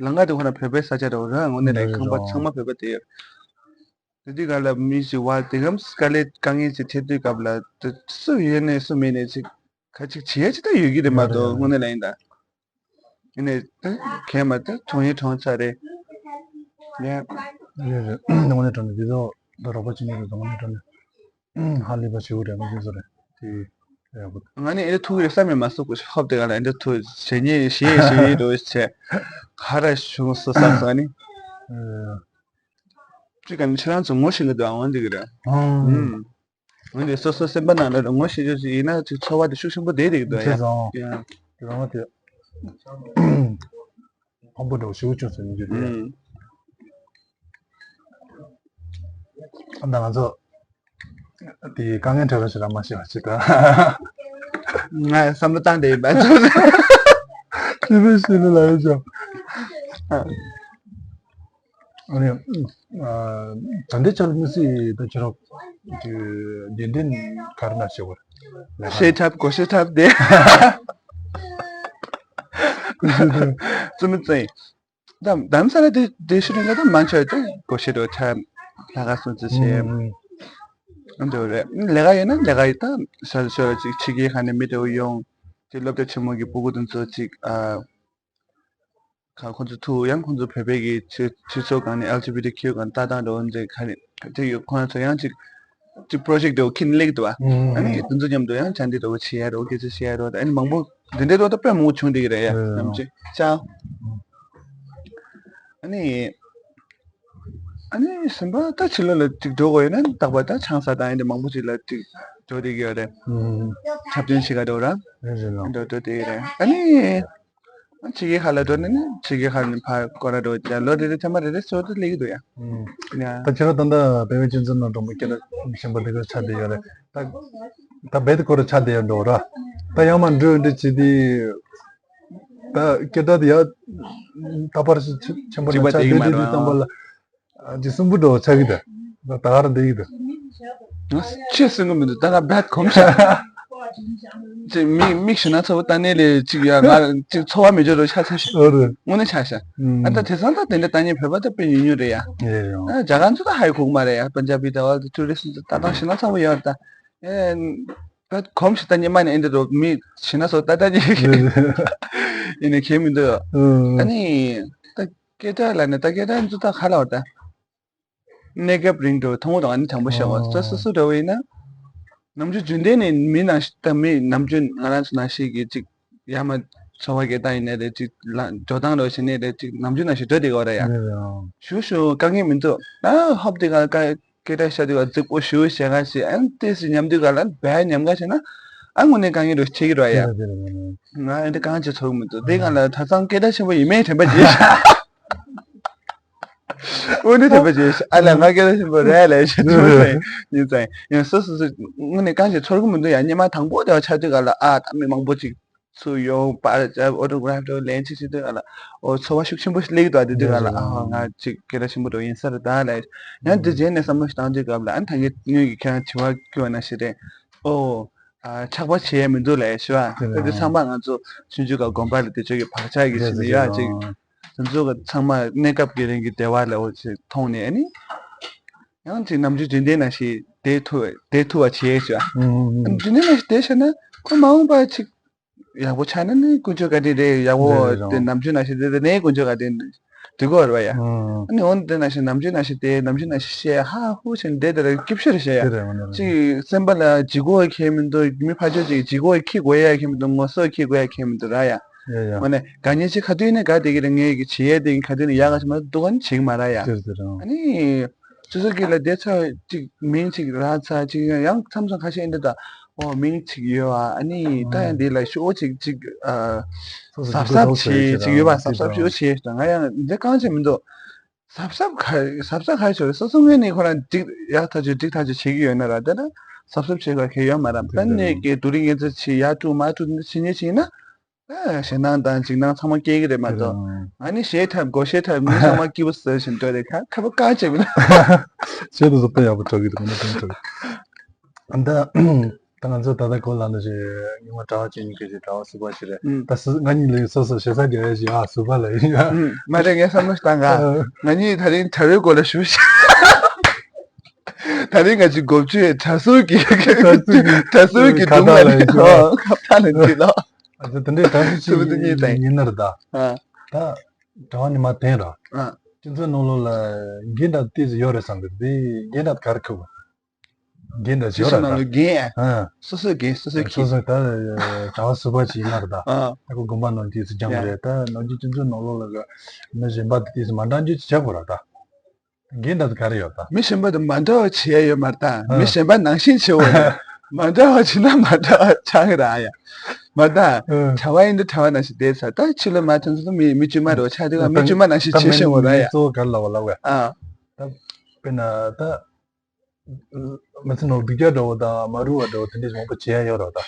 ལམ་ཁ་དེ་ཁོ་རང་བོད་པའི་ས་ཆ་རེད་ར། དངོས་གནས་ལ་ཁང་པ་ཚང་མ་བོད་པ་བསྡད་ཡོད། དེ་དུས་སྐབས་ལ་མི་ཞིག་བ་དེ་གམ་དཀའ་ལས་དཀའ་ངལ་ཅིག་འཕྲད་དུས་སྐབས་ལ་དེ་སུ་ཡོད་ནས་སུ་མེད་ནས་ཅིག་ག་ཅིག་བྱེད་ཡ་ཅིག་ད་ཡོད་ཀྱི་རེད་མ་གཏོགས་དངོས་གནས་ལ་ཡིན་ད། ཡིན་ནས་ད་གས་མ་ད་གྲོངས་ཡིན་གྲོངས་ཚར་རེད། ཡ། རེད་རེད། དངོས་གནས་དྲང་གནས་འདི་ཚོ་ད་རོགས་པ་བྱེད་མཁན་རེད། དངོས་གནས་དྲང་གནས་ཧ་ལས་པ་ཞེ་པོ་རེད། དངོས་གནས་ཚོ་རེད་དེ། ཡག་པོ་འདུག་ང་ནི་ཨེ་འདྲ་ཐུག་གི་རེད་བསམ་ཡང་མ་སོང་གོ་ཧོབ་དེ་ག་ལ་ཨེ་འདྲ་ཐུག་ཞེ་ཉེ་ཞེ་ཞེ་རོ་ཆེ་ག་ར་བྱུང་སོང་བསམ་སོང་ནི། ཅི་ག་ནི་ཁྱེད་རང་ཚོ་ངོ་ཤེས་གི་འདུག་འོན་ཏེ་གི་རེད། ཨང་། འོན་ཏེ་སོ་སོ་སེམས་པ་ནང་ལ་ངོ་ཤེས་རྒྱུ་ཅིག་ཡིན་ན་ཅིག་ཚོར་བ་དེ་ཤུགས་ཆེན་པོ་བསྡད་བསྡད་གི་འདུག་ཡ། ཡ། དེ་རང་དེ་ཕངས་པོ་འདྲ་བོ་ཞེ་པོ་བྱུང་སོང་ཡིན་རྒྱུ་རེད། ཨང་། ཨ་ད་ང་ཚོ་དེ་དཀའ་ངལ་འཕྲད་རོགས་ཞེ་དྲག་མ་བྱེད་པ་ཅིག་ད། ང་བསམ་བློ་བཏང་བསྡད་ཡིན་པ་ཚོ། ཅི་ཕན་ཞིག་ལ་ལ་ཡོད་ཅང་། ཨ་ནི། ད་ལྟའི་ཆར་དམིགས་བསལ་ད་ཁྱེད་རང་གི་རྒྱུན་ལྡན་ག་རེ་ན་བྱེད་དགོས་རེད། ཤེས་ཐབས་གོ་ཤེས་ཐབས་དེ། རྩོམ་རྩེ། ད་དམ་ས་ལ་དེ་དེ་ཤུ་རིང་ལ་ད་མང་ཆེ་བ་དེ་གོ་ཤེས་རོ་ཆ་ལྷ་ཁ་སོང་ཙི་ཤེས། ཨ་འདྲ་རེད། ལས་ཀ་ཡོད་ན་ལས་ཀ་ཡོད་ད་ཤ་ཤོ་ར་ཅིག་ཕྱི་རྒྱལ་ཁ་ནས་མི་འདྲ་བོ་ཡོང་དེ་སློབ་གྲྭ་ཆེན་མོ་གི་སྤུ་གུ་དེ་ཚོ་ཅིག་ཨ། ཁ་ཁོང་ཚོ་ཐུག་ཡང་ཁོང་ཚོ་བོད་པའི་གི་སྤྱི་སྤྱི་ཚོགས་སྒང་ནས་ཨེལ་ཇི་བི་ཊི་ཁྱུ་སྒང་ལྟ་སྟངས་འདྲ་བོ་འདྲ་ག་རེ་དེ་ཡོད། ཁོང་ཚོ་ཡང་ཅིག་ཅིག་པྲོ་ཇེག་འདྲ་བོ་ཁྱེར་ནས་སླེབས་འདུག་བ། ཨ་ནི་དེ་ཚོ་མཉམ་དུ་ཡང་བཅར་འདྲི་འདྲ་བོ་བྱེད་ཡ་རོ་སྐད་ཆ་བཤད་ཡ་རོ་ཨ་ནི་མང་པོ་འདི་འདྲའི་རོ་ད་དཔེ་མང་པོ་བྱུང་འདི་གི་རེད་ཡ། ནམ་ཅིག་ཅང་། ཨ་ནི་ཨ་ནི་གཞན་པ་ད་ཕྱི་ལོགས་ལ་ཅིག་འགྲོ་དགོས་ཡོད་ན་རྟག་པར་ད་ཆང་ས་དང་ཨ་འདི་མང་པོ་ཅིག་ལ་ཅིག་འགྲོ་བསྡད་ཀྱི་ཡོད་རེད། འཁྲབ་སྟོན་བྱེད་ག་འགྲོ་ར། འགྲོ་འགྲོ་བསྡད་ཀྱི་རེད་ཨ་ནི། ཕྱི་རྒྱལ་ཁག་ལ་འགྲོ་ནས་ནི་ཕྱི་རྒྱལ་ཁག་ནས་ཕར་སྐོར་ར་འགྲོ་རྒྱ་ལོ་རེ་རེ་ཐེངས་མ་རེ་རེ་ཚོ་དེ་སླེབས་ཀྱི་འདུག་ཡ། ཡ། ད་ཁྱེད་རང་ད་ལྟ་བོད་པའི་སྤྱི་ཚོགས་ནང་གྲོང་པ་སྐད་གྲགས་ཆེན་པོ་འདི་གར་ཆགས་བསྡད་ཡོད་རེད། ད་ད་བོད་དེ་སྐོར་ཆགས་བསྡད་ཡོད་འགྲོ་ར། ད་ཡང་མ་འགྲོ་འདྲི་བྱེད་དེ། ད་སྐད་གྲགས་དེ་ཡ། ད་པར་ཆེན་པོ་ནང་ཆགས་བསྡད་དུས་དུས་ཙམ་པ་ལ། ཨ་ཅིག་སུན་པོ་འགྲོ་ཆགས་ཀྱི་ད། ད་ད་ག་རང་བསྡད་ཀྱི་ད། ང་ཆེས་སུན་གི་མི་འདུག་ད་ང་བད་གོམས་ཤག་ཅིག་མིག་མིག་ཞིག་ན་ཚ་བོ་ལྟ་ནས་ལས་ཅིག་ཡ་ང་ཅིག་ཚོར་བ་མེད་འཇོག་རོ་ཆ་ཚ་ཞིག་ཨོ་རེད། དངོས་གནས་ཆ་ཤག་ཨ་ད་དེང་སང་ད་དེ་འདྲ་ལྟ་ཉན་བོད་པ་ད་དཔེ་ཉུང་ཉུང་རེད་ཡ། ཨ་རྒྱ་གར་ཚོ་ད་ཧ་ཡི་གོ་གི་མ་རེད་ཡ། པན་ཇ་བི་ད་བ་ད་ཊུ་རི་སི་ད་ལྟ་ཞིག་ན་ཚ་བོ་ཡོད་ད། ཨེ་བད་གོམས་ཤིག་ད་ཉི་མ་ནས་ཨེ་འདྲ་རོ་མི་ཞིག་ན་སོ་ད་ད་ཉི་ཡིན་ནས་ཁྱེད་མི་འདུག་ཨ་ནི་ད། སྐད་གྲགས་ལ་ནི་ད་སྐད་གྲགས་འཛུགས་ད་ཁ་ལ་བ་ད། གནས་སྐབས་རིང་དུ་མཐོང་དང་ཨ་ནི་དྲང་པོ་བཤད་པ་ཨོ། སོ་སོ་སོ་འདྲ་བོ་ཡིན་ན། ནམ་རྒྱུན་རྒྱུན་ལྡན་ནས་མི་ནང་བཞིན་ད་མི་ནམ་རྒྱུན་ང་རང་ཚོ་ནང་བཞིན་གྱི་ཅིག་ཡར་མར་འཚོ་བ་སྐྱེལ་སྟངས་ཡིན་ནའི་རེད། ཅིག་ལ་འགྲོ་སྟངས་རོ་བྱེད་ནའི་རེད། ཅིག་ནམ་རྒྱུན་ནང་བཞིན་འགྲོ་བསྡད་ཀྱི་ཡོད་རེད་ཡ། རེད་རེད་ཨང་། ཞུ་ཞུ་དཀའ་ངལ་མི་འདུག་ཨ་ཧོབ་དེ་ག་ཀ་སྐད་སྒྲ་བཤད་དུས་ག་རྫིག་པོ་ཞུ་བྱེད་ག་ཞེས་ཨ་ནི་ཏོག་ཙམ་ཉམས་དུས་ག་ལ་བས་ཉམས་ག་བྱས་ན་ཨ་དངོས་གནས་དཀའ་ངལ་རོ་བྱེད་ཀྱི་རོ་ཡ། རེད་རེད་རེད་རེད། ང་ཨ་འདྲ་དཀའ་ངལ་ཅིག་ཚོར་གི་མི་འདུག་དེ་ག་ལ་ད་ཚང་སྐད་སྒྲ་ཆེན་པོ་ཡིན་མིན་དྲན་པ་བྱེད། འོ་ནི་དེ་བས་ཀྱི་ཨ་ལ་ང་སྐད་ཆེན་པོ་རེད་ལས་བྱེད་ཐུབ་ཟེར་ཡིན་ཙང་ཡང་སོ་སོ་སོ་དངོས་གནས་གང་ཞིག་ཚོར་གི་མི་འདུག་ཡང་སྙེ་མ་དང་པོ་དེ་བ་ཆགས་དུས་ག་ལ་ཨ་ད་མི་མང་པོ་ཅིག་ཚུར་ཡོང་པར་ཨོ་ཊོ་གྷ་རབ་འདྲ་ལེན་ཅིག་བྱེད་དུས་ག་ལ་ཨོ་ཚོར་བ་ཤུགས་ཆེན་པོ་ཞིག་སླེབས་ཀྱི་འདུག་དེ་དུས་ག་ལ་ཨ་ང་ཅིག་སྐད་ཆ་ཆེན་པོ་འགྲོ་ཡིན་ས་རེད་ད་ལས་ཡང་དེ་རྗེས་ནས་བསམ་བློ་ཞིག་བཏང་དུས་ག་ལ་ཨ་ད་ངས་སྔོན་གྱི་ཁྱེད་རང་དྲི་བ་བསྐུལ་བ་ནང་བཞིན་རེད་ཨོ། ཆགས་པ་བྱེད་ཡས་མི་འདུག་ལས་ཞུ་བ། དེ་ཚང་མ་ང་ཚོ་ཆུང་ཆུང་ག་དགོན་པ་ལ་དེ་ཚོ་གི་བག་ཆགས་ཀྱི་ཞིག་ནས་ཡོད་ཅིག་དེ་ཚོ་ག་ཚང་མ་གནས་སྐབས་ཀྱི་རིང་གི་བདེ་བ་ལ་འོ་ཅིག་མཐོང་ནས་ཨ་ནི། ཡང་ཅིག་ནམ་རྒྱུན་རྒྱུན་ལྡན་ནང་བཞིན་བསྡད་ཐུབ་བསྡད་ཐུབ་པ་བྱེད་ཞུ་བ། རྒྱུན་ལྡན་ནང་བཞིན་བསྡད་ཤེས་ན་ཁོ་མ་འོངས་པ་ཅིག་ཡག་པོ་ཆགས་ན་ནི་དཀོན་མཆོག་བཀའ་དྲིན་རེད། ཡག་པོ་རེད་རེད་དེ་ནམ་རྒྱུན་ནང་བཞིན་བསྡད་དེ་ནས་དཀོན་མཆོག་བཀའ་དྲིན་འགྲིག་གི་རེད་བ་ཡ། ཨ་ནི་འོན་ཏེ་ནང་བཞིན་ནམ་རྒྱུན་ནང་བཞིན་དེ་ནམ་རྒྱུན་ནང་བཞིན་བཤད་ཧ་ཧུ་བྱས་ནས་བསྡད་དེ་ར་སྐྱིད་ཤོས་རེད་བཤད་ཡ། དེ་རེད་འོ་ན་རེད། ཅིག་སེམས་པ་ལ་ལྗིད་ཁོག་ཁྱེད་མི་འདུག་མི་ཕར་ཕྱོགས་ཅིག་ལྗིད་ཁོག་ཁྱི་དགོས་ཡ་ཁྱེད་མི་འདུག་ངོ་སོ་ཁྱི་དགོས་ཡ་ཁྱེད་མི་འདུག་ར་ཡ། ཡ་ཡ། འོ་ནས་དགའ་ཉེ་ཆེ་ག་དུས་ནས་དགའ་བསྡད་ཀྱི་རེད། ངས་ཀྱི་བྱེད་ཡས་དེ་ག་དུས་ནས་ཡག་ག་ཆེ་མ་འདུག་ག་ནི་བྱེད་ཀྱི་མ་ར་ཡ། དེ་རེད་དེ་རེད། ཨ་ནི། སོ་སོ་གི་ལ་བསྡད་ཚར་ཅིག་མིང་ཅིག་རག་ཚར་ཅིག་ཡང་མཚམས་མཚམས་ཁ་ཤས་འདི་ད་ཨོ་མིང་ཅིག་ཡོད་ཨ་ཨ་ནི་ད་ཡང་འདི་ལ་ཤོག་ཅིག་ཅིག་ཨ། སོ་སོ་གཟབ་གཟབ་ཅིག་གོ་བྱས་ཅིག་ཡོད་པ་གཟབ་གཟབ་ཤོག་བྱས་ད་ང་ཡང་འདི་གང་བྱེད་མི་འདུག་གཟབ་གཟབ་ག་གཟབ་གཟབ་ག་ཤོག་སོ་སོ་ངོས་ནས་ཁོ་རང་འགྲིག་ཡག་ཐག་ཆོད་འགྲིག་ཐག་ཆོད་བྱེད་ཀྱི་ཡོད་ན་ར་དེ་ལ་གཟབ་གཟབ་བྱེད་དགོས་གལ་ཡོད་མ་ར་ད་ནས་ཀྱི་དུ་རིང་ངེད་ཚོ་ཆེ་ཡག་དྲུག་མ་དྲུག་འདི་ཆེ་ཉེ་ཆེ་ཡིན་ན། ཞེད་སྣང་དང་འཇིགས་སྣང་ཚང་མ་སྐྱེ་གི་རེད་མ་གཏོགས། ང་ནི་ཞེད་ཐབས་མགོ་ཞེད་ཐབས་མི་ཚང་མ་སྐྱིད་པོ་ཟེར་བཞིན་འགྲོ་རེད་ཁ་ཁ་པ་བཀག་བྱེད་མི་ན། ཞེད་དུ་བཟོ་སྟངས་ཡག་པོ་གྲོགས་ཀྱི་འདུག་ན་དེ་གྲོགས་ཀྱི། ད་ད་ང་ཚོ་ད་ལྟ་གོ་ལ་ན་ཞེ་ཉི་མ་གྲྭ་བ་ཆེ་ཉུང་གི་ཞེ་གྲྭ་བ་སུ་པ་ཞིག་རེད་ད་སུ་ང་གཉིས་ལས་སོ་སོ་ཞེ་ས་རྒྱ་ཡ་ཞེ་ཨ་སུ་པ་ལ་ཡིན་ཡ། མ་རེད་ངས་བསམ་བློ་བཏང་ག་ང་གཉིས་ད་རིང་གྲྭ་བའི་སྐོར་ལ་ཞུ་ཞེ། ད་རིང་ང་ཅིག་འགོ་བཅུའི་གྲྭ་ཟུར་གྱི་གྲྭ་ཟུར་གྱི་གྲྭ་ཟུར་གྱི་ཁ་སྡུག་ལ་ཡིན་ཁ་བཏགས་ལ་འདི་ལ། ཨ་ཙི་དེ་འདྲའི་གྲྭ་ཟུར་ཆུ་བོ་དེ་གཉིས་ཅིག་དང་ཡིན་ན་རེད་ད། ཨ། ད་གྲྭ་བ་ནི་མ་བསྟན་ར། ཨ། སྤྱི་ཚོགས་ནང་ལོགས་ལ་འགན་འདྲ་ཏོག་ཙམ་ཡོད་རེད་བསམ་གི་འདི་འགན་འདྲ་ག་རེ་ཁུག་འགན་འདྲ་སྤྱི་ཡོད་ཚོགས་ར་ནང་ལོགས་ད། འགན་ཨ། སོ་སོའི་འགན་སོ་སོའི་ཁྱི། སོ་སོ་ད་གྲྭ་བ་ཟུར་པ་ཅིག་ཡིན་ན་རེད་ད། ཨ། ད་ཁོ་དགོན་པ་ནང་ཏོག་ཙམ་སྦྱང་ཡ། དགོས་རེད་ད་ནང་ཆེན་སྤྱི་ཚོགས་ནང་ལོགས་ལ་གི་མི་གཞན་པ་དེ་ཏོག་ཙམ་མ་འདྲ་འཇུ་ཅིག་བྱ་དགོས་ར་ད། འགན་འདྲ་དེ་ག་རེ་ཡོད་ད། མི་གཞན་པ་དང་མ་འདྲ་བ་བྱེད་ཡ་ཡོད་མ་རེད་ད། ཨ། མི་གཞན་པ་ནང་བཞིན་བྱེད་འོ་ཡ། མ་འདྲ་བ་བྱེད་ན་མ་འདྲ་བ་ཆགས་ཀྱི་རེད་ཡ། མ་རེད་ད། ཨ། གྲྭ་བ་ཡིན་དུས་གྲྭ་བ་ནང་བཞིན་བསྡད་ཚར་ད་ཕྱི་ལོགས་མ་ཐོན་ཚོད་མི་མི་དཀྱུས་མ་རེད་བ་ཆགས་དུས་ང་མི་དཀྱུས་མ་ནང་བཞིན་བྱེད་ཤེས་འོ་ར་ཡ། གཙོ་བོ་ག་རེ་ལབ་པ་ལབ་ཡ། ཨ། ད་དཔེར་ན་ད། མི་ཚེ་ནང་སྡུག་ཅག་འདྲ་བོ་དང་མ་རུལ་བ་འདྲ་བོ་དེ་འདྲས་མང་པོ་བྱེད་ཡ་ཡོད་རེད་ད།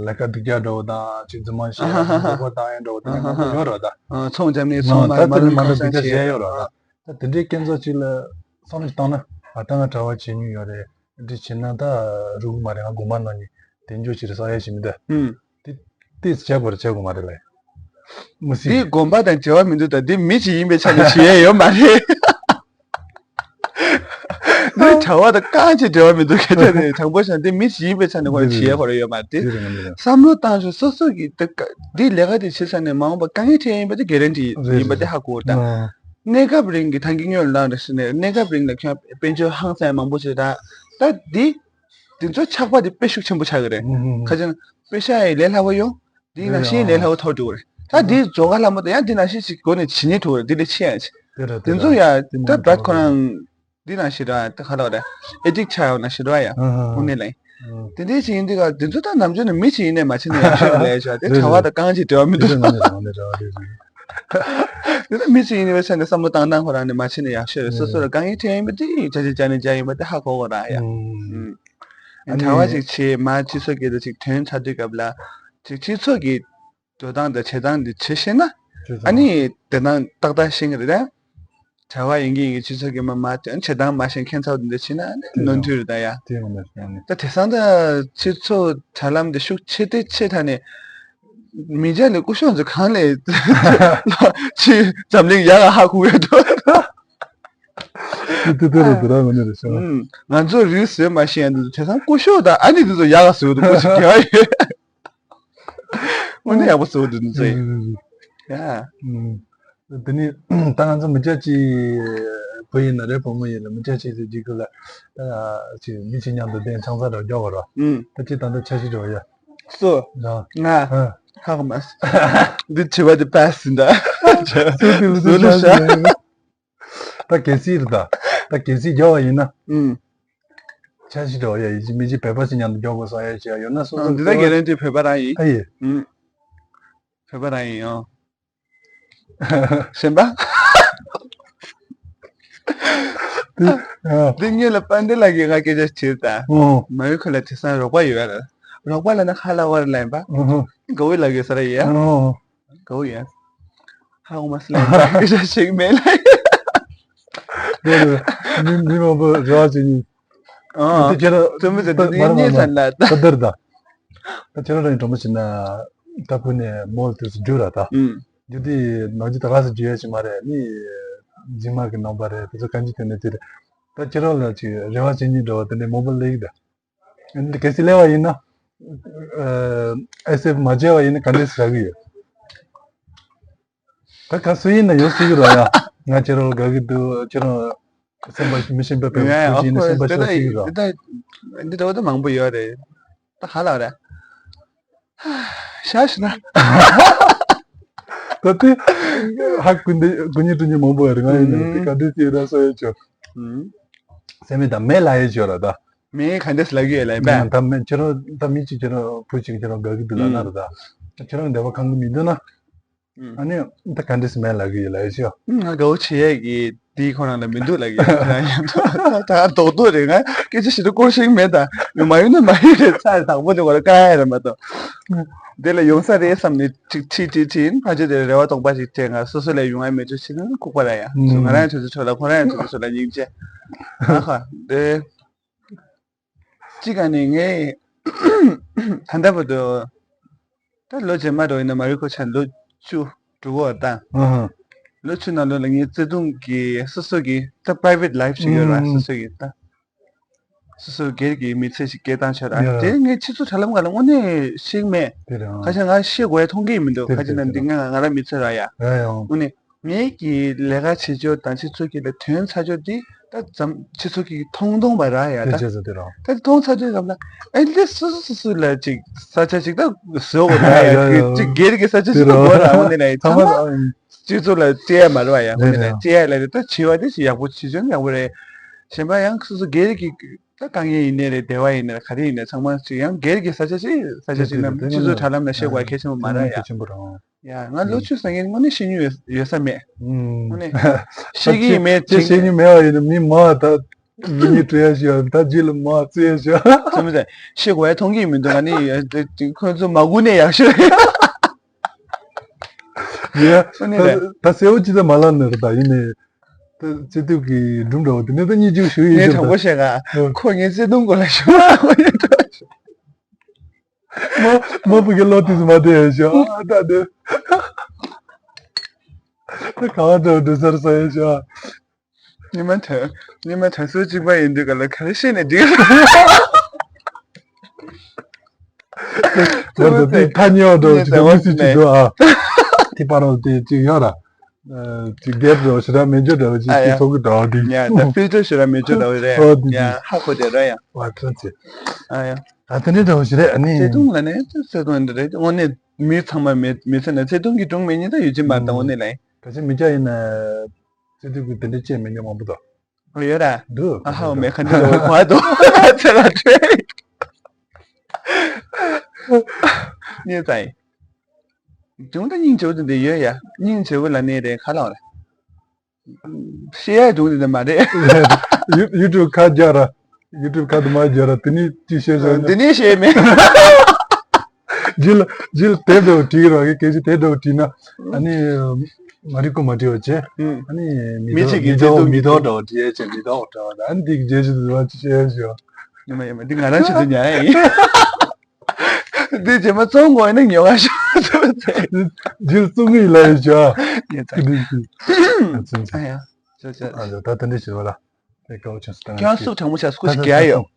ལས་ཀ་སྡུག་ཅག་འདྲ་བོ་དང་ཅིག་རྫུན་མ་བཤད་ཡ་དང་རྫུན་པ་བཏང་ཡ་འདྲ་བོ་དེ་འདྲས་མང་པོ་ཡོད་རེད་ད། ཚོང་རྒྱབ་ནས་ཚོང་མ་ད་མ་དེ་རུལ་མ་ནས་འདུག་ཁ་བྱས་ཤག་བྱེད་ཡ་ཡོད་རེད་ད། ད་དེ་འདྲའི་སྐྱོན་འཛུགས་ཅིག་ལ་བསམ་བློ་ཞིག་བཏང་ན་ཨ་ད་ང་གྲྭ་བ་བྱེད་མྱོང་ཡོད་རེད་འདི་བྱེད་ན་ད་རུལ་གི་མ་རེད། ང་དགོན་པ་ནང་ནས་དེ་འཇུག་ཅིག་རེད་བསམ་ཡ་ཞིག་མི་འདུག་དེ་དེ་བྱེད་དགོས་རེད་བྱེད་དགོས་མ་རེད་ལ། མི་སྲིད། འདི་དགོན་པ་དང་འབྲེལ་བ་མི་འདུག་ད་འདི་མི་གཅིག་ཡིན་པའི་ཆ་ནས་བྱེད་ཡ་ཡོད་མ་རེད། འདི་གྲྭ་བ་དང་གང་ཅིག་འབྲེལ་བ་མི་འདུག་སྐད་ཆ་དེ་དྲང་པོ་བཤད་ན་འདི་མི་གཅིག་ཡིན་པའི་ཆ་ནས་ཁོ་ལ་བྱེད་ཡ་ཁོ་ར་ཡོད་མ་རེད་དེ། བསམ་བློ་བཏང་ཤོག་སོ་སོ་གི་འདི་ལས་ཀ་དེ་བྱེད་ས་ནས་མ་འོངས་པ་དཀའ་ངལ་འཕྲད་ཡ་ཡིན་པ་དེ་གེ་རན་ཊི་ཡིན་པ་དེ་ཧ་གོ་ད། གནས་སྐབས་རིང་གི་ཐང་གི་སྨྱོ་ལངས་རེད་ཟེར་ནས་གནས་སྐབས་རིང་ལ་ཁྱོད་དཔལ་འབྱོར་ཧང་སང་མང་པོ་བྱེད་ད། ད་འདི། འདི་ཚོ་ཆགས་པ་དེ་དཔེ་ཤུགས་ཆེན་པོ་ཆགས་ཀྱི་རེད། ཁ་ཅིག་དཔེ་ཤ་ཡི་ལས་སླ་བོ་ཡོང་། འདི་ནང་བཞིན་ལས་སླ་བོ་ཐོར་འགྲོ་གི་རེད། ད་འདི་རྫོགས་ཀ་ལྷ་མོ་དང་ཡང་འདི་ནང་བཞིན་ཞིག་སྒོ་ནས་བྱེད་ཉེན་ཐུག་རེད། འདི་ལས་ཆེ་ཡང་ཆེ། དེ་རེད་དེ་འདི་ཚོ་ཡ་ད་བད་ཁོ་རང་འདི་ནང་བཞིན་ར་ད་ག་ལ་རེད། ཨེ་ཌིག་ཆགས་ཡོང་ནང་བཞིན་ར་ཡ། དངོས་གནས་ལ་དེ་འདྲའི་ཞིག་ཡིན་དུས་ཀ་འདི་ཚོ་ད་ནམ་རྒྱུན་ནས་མི་ཞིག་ཡིན་ནས་མ་བྱེད་ནས་ཡག་ཤོས་ལས་ཤོག་དེ་གྲྭ་བ་དང་རྐང་གཅིག་འབྲེལ་བ་མི་འདུག་དེ་ནི་མི་ཞིག་ཡིན་པའི་ཆ་ནས་བསམ་བློ་བཏང་སྟངས་ཁོ་རང་ནས་མ་བྱེད་ནས་ཡག་ཤོས་རེད། སོ་སོ་ལ་དཀའ་ངལ་འཕྲད་ཡིན་པ་དེ་བྱ་བྱེད་བྱ་ནས་བྱ་ཡིན་པ་དེ་ཧ་གོ་གོ་ར་ཡ། ཨ་གྲྭ་བ་ནི་ཞིག་བྱེད་མ་སྤྱི་ཚོགས་ཀྱི་ད་ཅིག་ཐོན་ཚར་དུས་སྐབས་ལ་ཅིག་སྤྱི་ཚོགས་ཀྱི་འགྲོ་སྟངས་དང་བྱེད་སྟངས་འདི་བྱེད་ཤེས་ན་བྱེད་ཨ་སྟངས་ནི་དེ་སྟངས་ཏག་ཏག་ཤེས་ཀྱི་རེད་ད། གྲྭ་བ་ཡིན་གྱི་ཡིན་གྱི་སྤྱི་ཚོགས་ཀྱི་མ་མ་བྱེད་བྱེད་སྟངས་མ་ཤེས་ཁྱད་མཚར་འདི་བྱེད་ན་ནི་དེ་ནོར་འཁྲུལ་རེད་ད་ཡ། དེ་མ་ནས་ཡང་ནས། ད་དེང་སང་ད་སྤྱི་ཚོགས་དྲ་ལམ་འདི་ཤུགས་ཆེ་དེ་ཆེ་ད་ནས་མི་སྐྱ་ལས་སྐུ་ཞབས་ཚོ་གང་ལས་ཆེ་འཛམ་གླིང་ཡག་ག་ཧ་གོ་གི་འདུག་དེ་དེ་རུ་དེ་ར་མ་ནས་རེད་ཤག་ང་ཚོ་རིགས་བཟོས་མ་ཤེས་ཡ་འདི་དེང་སང་སྐུ་ཞབས་དང་ཨ་ནི་འདི་ཚོ་ཡག་ག་བཟོས་འདུག་སྐུ་ཞབས་དགེ་བ་ཡོད། དངོས་གནས་ཡག་པོ་བཟོས་འདུག་འདི་ཚོ་ཡ། དེ་ནི་ད་ང་ཚོ་མི་སྐྱ་ཅིག་ བུ་ཡིན་ན་རེད། བུ་མོ་ཡིན་ན་མི་ཆ་ཤས་ཤིག་འཇིགས་སྐུལ་ལ་ད་ཅིག་མི་གཅིག་མཉམ་དུ་བསྡད་ཆང་ས་ར་རྒྱོག་ག་ར། ཨུམ། ད་ཅི་ད་ལྟ་འཆར་གཞི་འགྲོ་ཡ། སུ། རང་། ང་། ཨ། ཧ་གོ་མ་སོང་། འདི་དྲི་བ་འདི་པས་ཟིན་ད། སུ་དེ་ལ་སུ་ལ་ཤ། ད་གལ་སྲིད་རེད་ད། ད་གལ་སྲིད་རྒྱོག་པ་ཡིན་ན། ཨུམ། འཆར་གཞི་འགྲོ་ཡ་ཡིན་གཅིག་མིན་གཅིག་བོད་པ་ཞིག་མཉམ་དུ་རྒྱོག་དགོས་བསམ་ཡ་ཅིག་ཡོད་ན་སོ་སོ། འདི་ད་གེ་རན་ཏི་བོད་པ་རང་ཡིན། ཨ་ཡིན། ཨུམ། བོད་པ་རང་ཡིན་ཡང་། གཞན་པ། འདི་སྔོན་ལ་དཔལ་ལྡན་ལགས་ཀྱིས་ང་སྐད་ཆ་དྲིས་ད། ཨོ། མ་ཡུ་ཁོ་ལ་དེང་སང་རོགས་པ་ཡོད་རེད། རོགས་པ་ལ་ན་ཁ་ལ་བར་ལ་ཡིན་པ། ཨོ། དགའ་བོ་ལགས་ཡོད་ས་ར་ཡ། ཨོ། དགའ་བོ་ཡ། ཧ་གོ་མ་སོང་ལ་ཡིན་པ་སྐད་ཆ་ཞིག་མེད་ལ་ཡ། མི་མི་མང་པོ་རེ་བ་བྱེད་ཉིན། ཨ། དེ་ཁྱེད་རང་ཚོད་མི་ཚོད་དེ་ནི་གཉིས་ཚན་ལ་ད། ད་དེར་ད། ད་ཁྱེད་རང་རང་གྲོང་པ་ཞིག་ན་ད་བུ་ནས་མོལ་དུས་སུ་རྒྱུ་ར་ད། ཨུམ། རྒྱུ་དེ་ནང་རྒྱུ་ད་ག་སེ་རྒྱུ་ཡ་ཞིག་མ་རེད། ནི་རྫིང་མ་གི་ནང་པ་རེད། དེ་ཚོ་གང་ཅི་དེ་ནས་དེ་རེད། ད་ཁྱེད་རང་ལ་ཅིག་རེ་བ་བྱེད་ཉིན་འགྲོ་བ་དེ་ནས་མོལ་པ་ལེགས་ད། ཨ་ནི་གལ་སྲིད་སླེབས་པ་ཡིན་ན། ཨེ་སེབ་མ་བྱས་པ་ཡིན་ན་ག་འདྲས་ཟ་གི་ཡོད། ད་ག་སུ་ཡིན་ན་ཡོད་སྲིད་ཀྱི་རེད་ཡ། ང་ཁྱེད་རང་ལ་དགའ་གི་འདུག་ཁྱེད་རང་སེམས་པ་མི་ཤེས་པའི་བུ་ཡིན་ན་སེམས་པ་ཤོར་སྲིད་ཀྱི་རེད། འདི་འདྲ་བོ་ད་མང་པོ་ཡོད་རེད། ད་ཧ་ལ་རེད། ཤ་ཤི་ན། ད་དེ་ཧ་གུ་འདི་གུ་ཉི་ཏུ་ཉི་མང་པོ་ཡོད་རེད། ང་ཡིན་ན་དེ་ག་འདྲས་ཅིག་ར་སོ་ཡོད་ཆོག་སེམས་མེད་དང་མེད་ལ་ཡོད་ཆོག་ར་ད། མེད་ག་འདྲས་ལ་གི་ཡོད་ལ་ཡིན་པས། ད་མེད་ཁྱེད་རང་ད་མི་གཅིག་ཁྱེད་རང་བུ་གཅིག་ཁྱེད་རང་དགའ་གི་འདུག་ལ་ན་ར་ད། ཁྱེད་རང་འདོད་པ་ཁེངས་གི་མི་འདུག་ན། ཨ་ནི་ད་ག་འདྲས་སེ་མེད་ལ་གི་ཡོད་ལ་ཡོད་ཆོག་ང་དགའ་བོ་བྱེད་ཡས་ཀྱི་དེའི་ཁོ་རང་ལ་མི་འདུག་ལ་གི་ཡོད་ད། ད་རྡོག་རྡོག་རེད། ང་སྐད་ཆ་ཞིག་ཏུ་སྐོར་ཤེས་མེད་ད། མ་ཡོང་ན་མ་ཡོང་རེད། ཚར་དང་པོ་དེ་གོ་ལ་དཀའ་ཡ་རེད་མ་གཏོགས། དེ་ལ་ཡོང་ས་རེད་བསམ་ནས་ཅིག་ཁྲིད་ཁྲིད་ཁྲིད་ཕལ་ཆེར་དེ་རེ་བ་སྟོང་པ་ཞིག་བྱས། ང་སོ་སོ་ལ་ཡོང་ཡ་མེད་ཆོག་ཕྱིན་ན་ལྐུགས་པ་ར་ཡ། ང་རང་ཡང་དུས་ཚོད་འཕྲོ་བརླག་ཁོ་རང་ཡང་དུས་ཚོད་འཕྲོ་བརླག་སྙིང་རྗེ། ཨ་ཁ་དེ། གཅིག་ག་ནས་ངས་ད་ལྟ་བར་དུ་ད་ལོ་རྗེས་མ་འགྲོ་ཡིན་ན་མ་རི་ཁོ་ཆ་ལོ་བཅུ་དྲུག་གོ་ད། ཨ་ཧ། ལོ་བཅུ་ནང་ལོ་ལ་ངའི་བརྩེ་དུང་གི་སོ་སོ་གི་ད་private life་ཞིག་ཡོད་ར། ཨུམ། སོ་སོ་གི་ད་སོ་སོ་སྒེར་གྱི་མི་ཚེ་ཞིག་སྐྱེལ་སྟངས་ཆགས་ར། ཡ། དེ་ངས་ཕྱི་ཚུལ་དྲ་ལམ་སྒང་ལ་དངོས་གནས་ཤེས་ཀྱི་མེད། དེ་རང་། ཁ་ཤས་ང་ཤེས་དགོས་ཡ་མཐོང་གི་མི་འདུག་དེ་ཁ་ཤས་ན་དེ་འདི་ང་ང་རང་མི་ཚེ་ར་ཡ། ཡ་ཡ། དངོས་གནས། ངེད་ཀྱི་ལས་ཀ་བྱེད་ཕྱོགས་དང་སྤྱི་ཚོགས་ཀྱི་ལ་དོན་ཚ་ཕྱོགས་འདི་ད་ཙམ་སྤྱི་ཚོགས་ཀྱི་མཐོང་མཐོང་བ་ར་ཡ་ད། དེ་བྱས་ཙང་དེ་རང་། ད་མཐོང་ཚ་དུས་སྐབས་ལ་ཨེ་ལེ་སུ་སུ་སུ་སུ་ལ་ཅིག་ས་ཆ་ཅིག་ད་བཟོ་དགོས་ད་ཡ། ཡ་ཡ། ཅིག་སྒེར་གྱི་ས་ཆ་ཅིག་དེ་ད་དགོས་ར། རང་། འོ་ནི་ལ་ཡ་ཚང་མ་ཚང་མ་སྤྱི་ཚོགས་ལ་བརྩེ་ཡ་མ་རེད་བ་ཡ། འོ་ནི་ལ་ཡ་རེད་རེད། བརྩེ་ཡ་ལ་རེད། ད་བྱེད་བ་དེ་ཞིག་ཡག་པོ་བྱེད་ཆོག་ཡག་པོ་རེད། གཞན་པ་ཡང་སུ་སུ་སྒེར་གྱི་ད་དཀའ་ངལ་ཡིན་ནའི་རེད། བདེ་བ་ཡིན་ནའི་རེད། ག་རེ་ཡིན་ནའི་ཚང་མ་ཅིག་ཡང་སྒེར་གྱི་ས་ཆ་ཅིག་ས་ཆ་ཅིག་ན་སྤྱི་ཚོགས་དྲ་ལམ་ལ་བཤད་དགོས་གལ་ཆེན་པོ་མ་རེད་ཡ། ཡ་ང་ལོ་བཅུ་ཟིན་མཁན་དངོས་གནས་ཤེས་མྱོང་ཡོད་ས་མེད། དངོས་གནས་ཤེས་ཀྱི་མེད་ཅིག་ཤེས་ཀྱི་མེད་པ་ཡིན་ན་མི་མང་ད་མི་གཉིས་སྤྲོ་ཡ་ཞིག་ཡོད་ད་རྗེས་ལ་མང་བརྩི་ཡ་ཞིག་ཚོད་མི་ཚོད་ཤེས་དགོས་ཡ་མཐོང་གི་མི་འདུག་ང་ནི་ཁོང་ཚོ་མ་སྒུག་ནས་ཡག་ཤོས་ཡ། དངོས་གནས་རེད། ད་གསལ་བོ་ཅི་ད་མ་ལབ་ནི་རེད་ད། ཡིན་ནའི་ད་བརྩེ་དུང་གི་སྒྲུང་འདྲ་བོ་དེ་ནས་ད་གཉིས་ཀྱིས་ཞུ་ཡི་ངས་ཞོར་དྲང་པོ་ད། བཤད་ག་ཁོ་ངའི་བརྩེ་དུང་སྐོར་ལ་ཞུ་བ་ཁོ་ཡིན་འགྲོ། མ་མ་བུ་གི་བློ་དེ་ཚོ་མ་བདེ་ཡ་ཤོག་ཨ་ད་དེ། ད་ག་བ་འགྲོ་འགྲོ་སར་སོ་ཡ་ཤོག་ཉི་མ་དོན་ཉི་མ་དོན་སུ་གཅིག་པ་ཡིན་དུས་ག་ལ་ག་རེ་བཤད་ནས་འགྲིག་ང་ཚོ་དེ་ཐ་སྙད་འགྲོ་ཅིག་མི་སྲིད་ཅིག་འགྲོ་ཨ། དེ་པར་རོ་དེ་ཅིག་ཡོད་ར། ཅིག་རྒྱབ་འགྲོ་ཞེ་དྲག་མེད་འཇོ་འདྲ་བ་ཅིག་ཨ་ཡ། ཅིག་ཚོགས་ཀྱི་འདྲ་བ་འདི། ཡ་ད་ཕུལ་ཚོད་ཞེ་དྲག་མེད་འཇོ་འདྲ་བ་རེད། ཨོ་འདི་ཡ་འདི་ཧ་གོ་དེ་ར་ཡ། ཝ་ཁྲོན་ཚེ། ཨ་ཡ། ད་དེ་འདྲའི་འདྲ་བོ་ཞིག་རེད་ཨ་ནི། བརྩེ་དུང་ལ་ནི་བརྩེ་དུང་འདི་རེད། དངོས་གནས་མི་ཚང་མ་མི་མི་ཚེ་ན་བརྩེ་དུང་གི་སྒྲུང་མེད་ཉིན་ད་ཡོད་ཀྱི་མ་རེད་ད་དངོས་གནས་ལ། ག་ཚོད་མི་སྐྱ་ཡིན་ན་བརྩེ་དུང་གི་དེ་འདྲའི་བཅས་མེད་མཁན་མང་པོ་འདུག་ཨོ་ཡོད་ར། འདུག་ཨ་ཧའོ་མེད་ག་འདི་འདྲ་བོ་གོ་ཨ་འདུག་ཚེ་ལ་ཁྲོས། ངས་ཙང་། སྒྲུང་ད་སྙིང་རྗེ་བོ་དེ་འདྲ་ཡོད་ཡ། སྙིང་རྗེ་བོ་ལ་ནི་རེད་ག་ལ་བ་ར། བཤད་ཡ་འདུག་ནི་མ་རེད། ཡུ་ཡུ་ཊུབ་ཁ་རྒྱག་ར། ཡུ་ཊུབ་ཁ་དུ་མ་རྒྱག་ར་དེ་ནི་ཅི་བཤད་བཤད་ན། འདི་ནི་བཤད་མེད། ཇིལ་ཇིལ་དེབ་འདྲ་བོ་བྲིས་ར་གི་སྐད་ཆ་དེབ་འདྲ་བོ་བྲིས་ན་ཨ་ནི་མ་རིག་གོ་མ་བྲིས་བ་བྱས་ཨ་ནི་མི་མི་ཚེ་གི་མི་ཚེ་དོག་དུ་མི་དོག་འདྲ་བོ་བྲིས་ཡ་བྱས་མི་དོག་འདྲ་བོ་ད་ཨ་ནི་འདི་གི་རྗེས་སུ་དུ་མ་ཅི་བཤད་ཡ་ཞུ། ཡོད་མ་ཡོད་མ་འདི་ང་རང་ཆུ་ཚོད་ཉལ་ཡ་ཡིན། འདི་རྗེས་མ་བཙོང་དགོས་ན་ཉོ་ག་ཤོག་ཟེར། ཇིལ་བཙོང་གི་ལ་ཡོད་ཅག་ངས་ཙང་། ཨ་ཡ། ཅོ་ཅོ། ཨ་ད་ད་འདི་ཞིག་བ་ལ། དེ་དཀའ་བ་ཆེན་སུ་ད་ཁྱོད་སུག་དྲང་མོ་བྱ་སུག་ཅིག་རྒྱག་ཡོད།